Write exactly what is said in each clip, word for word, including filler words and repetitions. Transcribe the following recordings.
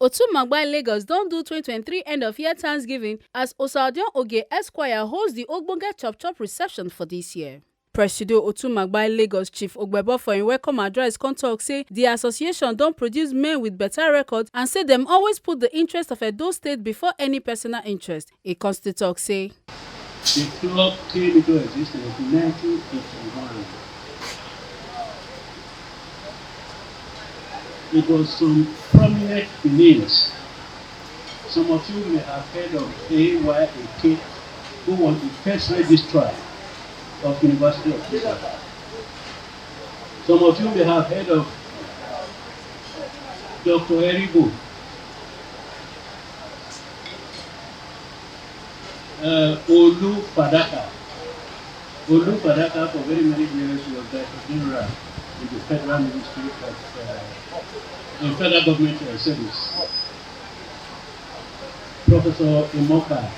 Otumagbai Lagos don do twenty twenty-three end of year Thanksgiving as Osadion Oge Esquire host the ogbonge chop chop reception for this year. Presido Otumagbai Lagos Chief Ogbebo for im welcome address come talk say the association don produce men with better record and say dem always put the interest of Edo State before any personal interest. E come still talk say the club came into existence in nineteen eighty-one. It was some prominent Benin's. Some of you may have heard of A Y Eke, who was the first registrar of University of Ibadan. Some of you may have heard of Doctor Eribo, uh, Olu Fadaka. Olu Fadaka for very many years was Director General in the Federal Ministry of uh, in Federal Government uh, Service. Professor Imoka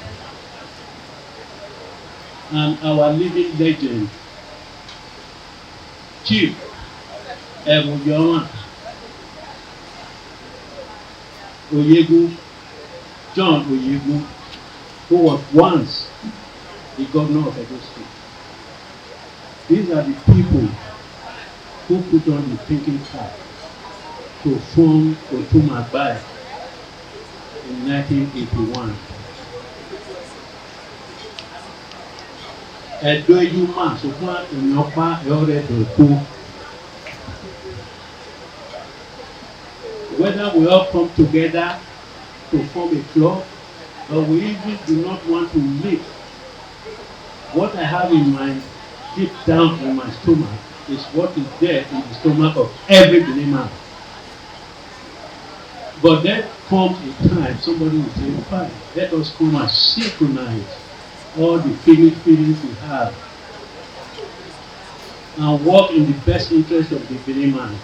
and our living legend, Chief Emuyowan Oyegu, John Oyegu, who was once the governor of Edo State. These are the people who put on the thinking cap to form Otumagbai in nineteen eighty-one. Ẹ̀dọ́ ẹyú máa ṣùgbọ́n èèyàn pa ẹ̀rọ rẹ̀ dùn kú. Whether we all come together to form a club, but we even do not want to leave. What I have in my deep down in my stomach is what is there in the stomach of every Benin man. But there comes a time somebody will say, "Fine, let us come and synchronize all the feeling feelings we have and work in the best interest of the Benin man."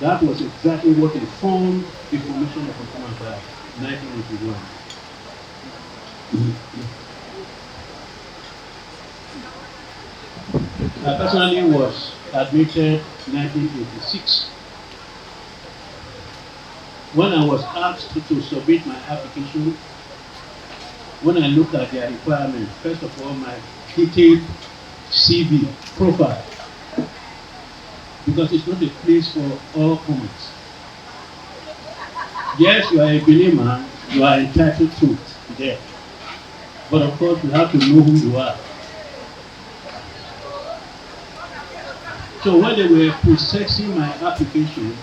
That was exactly what informed the formation of Otumagbai in nineteen eighty-one. I personally was admitted nineteen eighty-six. When I was asked to submit my application, when I looked at their requirements, first of all, my detailed C V profile, because it's not a place for all comers. Yes, you are a Benin man, you are entitled to there. But of course, you have to know who you are. So when they were processing my application,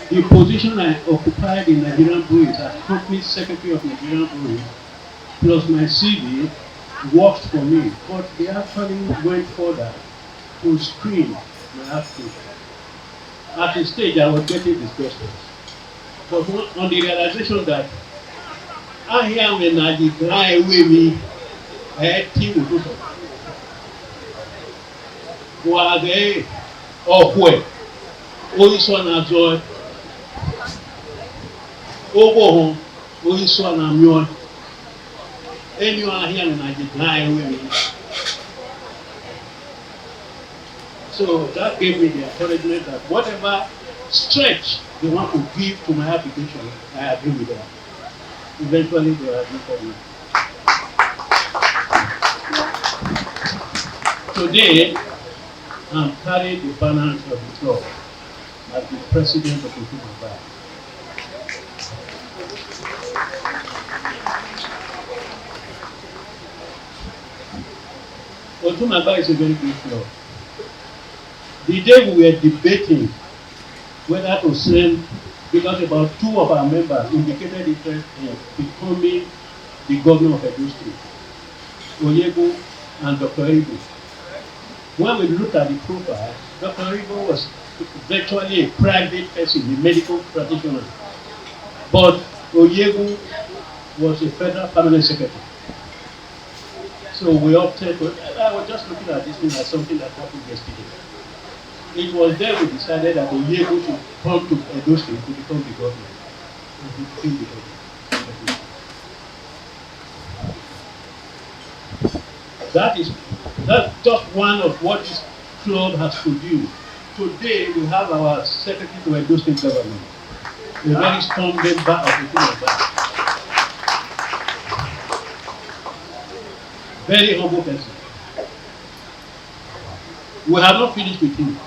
the position I occupied in Nigerian Breweries as company secretary of Nigerian Breweries plus my C V worked for me, but they actually went further to screen my application. At a stage, I was getting disgusted. But on, on the realization that I am in a dry way, me, I had team with those. Who are they? Oh, where? Oisona joy. Oboho. Oisona myon. Anyone here in a dry way, me. So that gave me the encouragement that whatever stretch they want to give to my application, I agree with them. Eventually, they were admitted me. Today, I'm carrying the banner of the club as the president of the Otumagba. Otumagba is a very good club. The day we were debating whether to send, because about two of our members indicated interest in becoming the governor of Edo State, Oyego and Doctor Ego. When we looked at the profile, Doctor Ego was virtually a private person, a medical practitioner. But Oyego was a federal permanent secretary. So we opted for, I was just looking at this thing as something that happened yesterday. It was there we decided that Oyego should come to Edo State to become the governor. And he became the governor. That is, that's just one of what this club has produced. Today, we have our secretary to Edo State government. A very strong member of the Otumagba. Very humble person. We have not finished with him.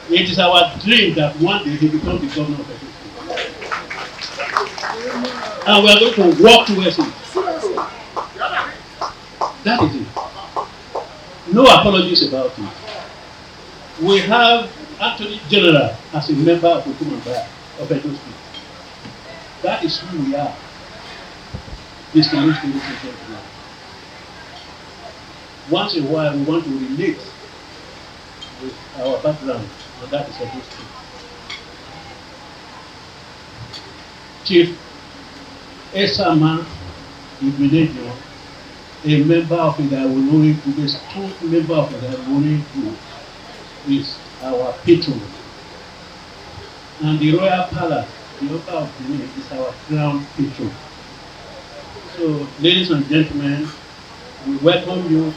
It is our dream that one day he becomes the governor of Edo State. And we are going to work towards it. That is it. No apologies about it. We have Attorney General as a member of Otumagba of Edo State. That is who we are, distinguished ladies and gentlemen. Once in a while, we want to relate with our background, and that is Edo State. Chief Esama Igbenegbu, a member of the Idaho Nori group, a strong member of the Idaho Nori group, is our patron. And the Royal Palace, the Oba of Benin, is our crown patron. So, ladies and gentlemen, we welcome you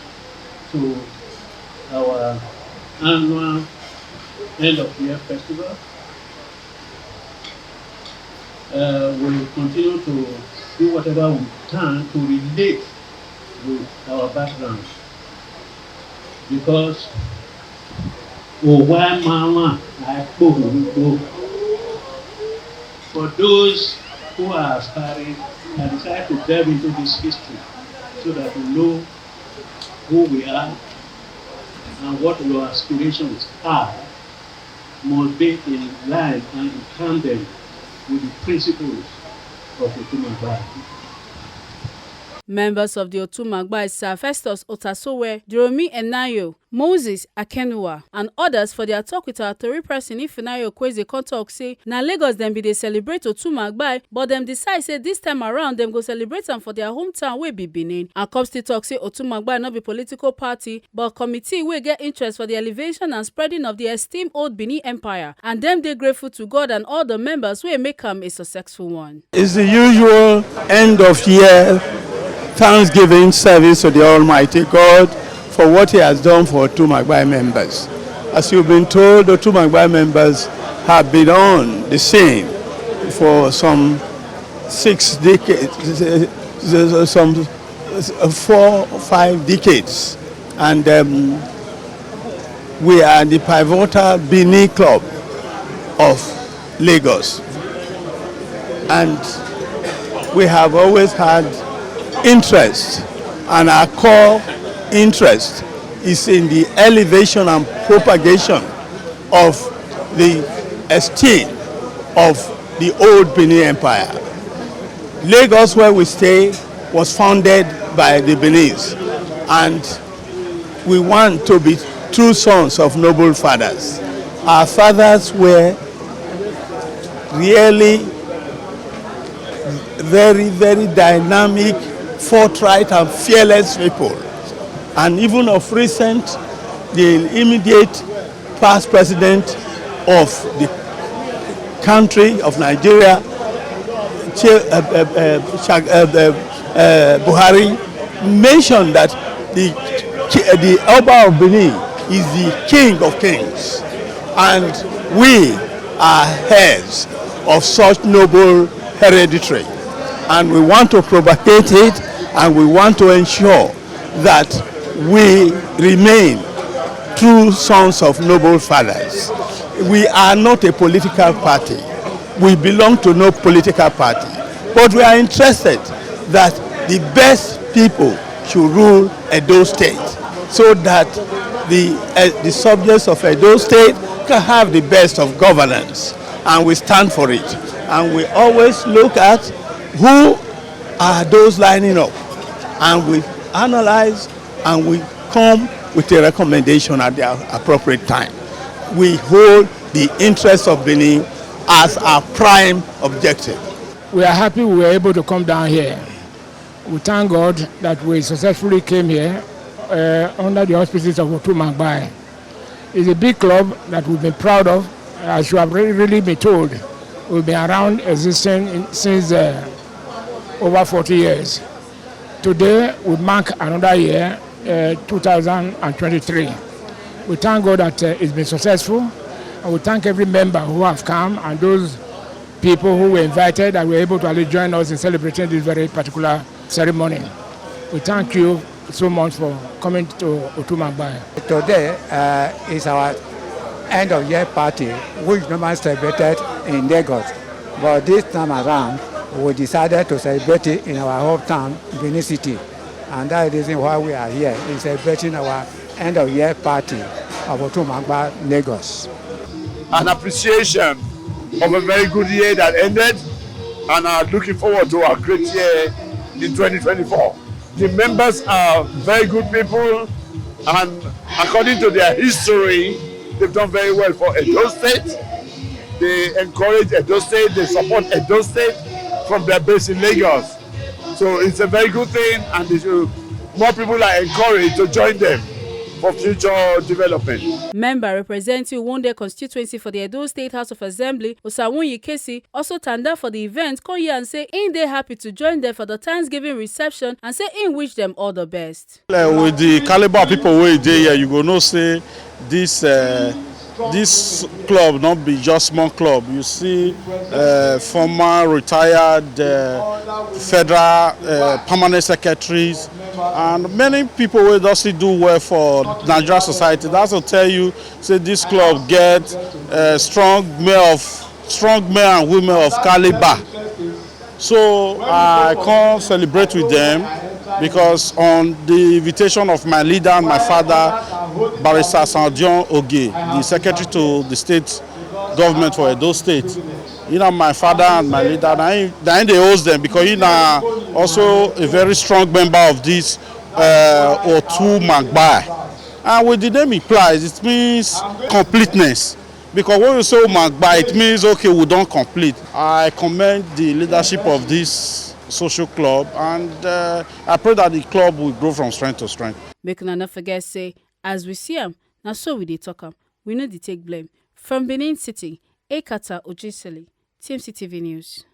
to our annual end of year festival. Uh, we will continue to do whatever we can to relate with our background, because Owa Mama Akpo. For those who are aspiring, I decide to delve into this history so that we know who we are and what your aspirations are must be in line and in tandem with the principles of Otumagba. Members of the Otumagba, Sir Festus Otasowe, Jeremy Enayo, Moses Akenuwa, and others for their talk with our Tori person Ifeanyi Okweze come talk say na Lagos dem be dey celebrate Otumagba, but dem decide say this time around dem go celebrate am for their hometown wey be Benin. And come still talk say Otumagba no be political party, but committee wey get interest for the elevation and spreading of the esteemed old Benin Empire, and dem dey grateful to God and all the members wey make am a successful one. It's the usual end of year thanksgiving service to the Almighty God for what He has done for Otumagbai members. As you've been told, Otumagbai members have been on the scene for some six decades, some four, five decades, and um, we are the pivotal Bini Club of Lagos. And we have always had interest, and our core interest is in the elevation and propagation of the esteem of the old Benin Empire. Lagos, where we stay, was founded by the Benin, and we want to be true sons of noble fathers. Our fathers were really very, very dynamic, forthright, and fearless people. And even of recent, the immediate past president of the country of Nigeria, Buhari, mentioned that the the Oba of Benin is the king of kings, and we are heirs of such noble hereditary, and we want to propagate it, and we want to ensure that we remain true sons of noble fathers. We are not a political party. We belong to no political party. But we are interested that the best people should rule Edo State so that the, uh, the subjects of Edo State can have the best of governance. And we stand for it. And we always look at who are those lining up. And we analyze and we come with a recommendation at the appropriate time. We hold the interests of Benin as our prime objective. We are happy we were able to come down here. We thank God that we successfully came here uh, under the auspices of Otumagbai. It's a big club that we've been proud of. As you have really, really been told, we've been around existing in, since uh, over forty years. Today, we mark another year, uh, two thousand twenty-three. We thank God that uh, it's been successful, and we thank every member who have come and those people who were invited that were able to actually join us in celebrating this very particular ceremony. We thank you so much for coming to Otumagbai. Today uh, is our end of year party, which normally celebrated in Lagos. But this time around, we decided to celebrate it in our hometown, Benin City. And that is the reason why we are here in celebrating our end of year party of Otumagba, Lagos. An appreciation of a very good year that ended and are looking forward to a great year in twenty twenty-four. The members are very good people, and according to their history, they've done very well for Edo State. They encourage Edo State, they support Edo State from their base in Lagos. So it's a very good thing, and they should, more people are encouraged to join them for future development. Member representing Wunde constituency for the Edo State House of Assembly, Osawun Yikesi, also tanda for the event, come here and say im dey happy to join them for the Thanksgiving reception and say im wish them all the best. Uh, with the caliber of people wey dey here, you go know say this uh, this club not be just small club. You see uh, former retired uh, federal uh, permanent secretaries and many people wey don still do well for Nigeria society. That's to tell you say this club get uh, strong men of strong men and women of caliber. So I come celebrate with them because on the invitation of my leader and my father, Barrister Sandion Oge, the secretary to the state government for Edo State, you know, my father and my leader, na him, na him dey host them because he na also a very strong member of this uh, Otu Magbai. And with the name implies, it means completeness. Because when we say Magbai, it means, okay, we don complete. I commend the leadership of this social club, and uh, I pray that the club will grow from strength to strength. Make una no forget say, as we see am, na so we dey talk am. We no dey take blame. From Benin City, Ekata Ojisele, T M C T V News.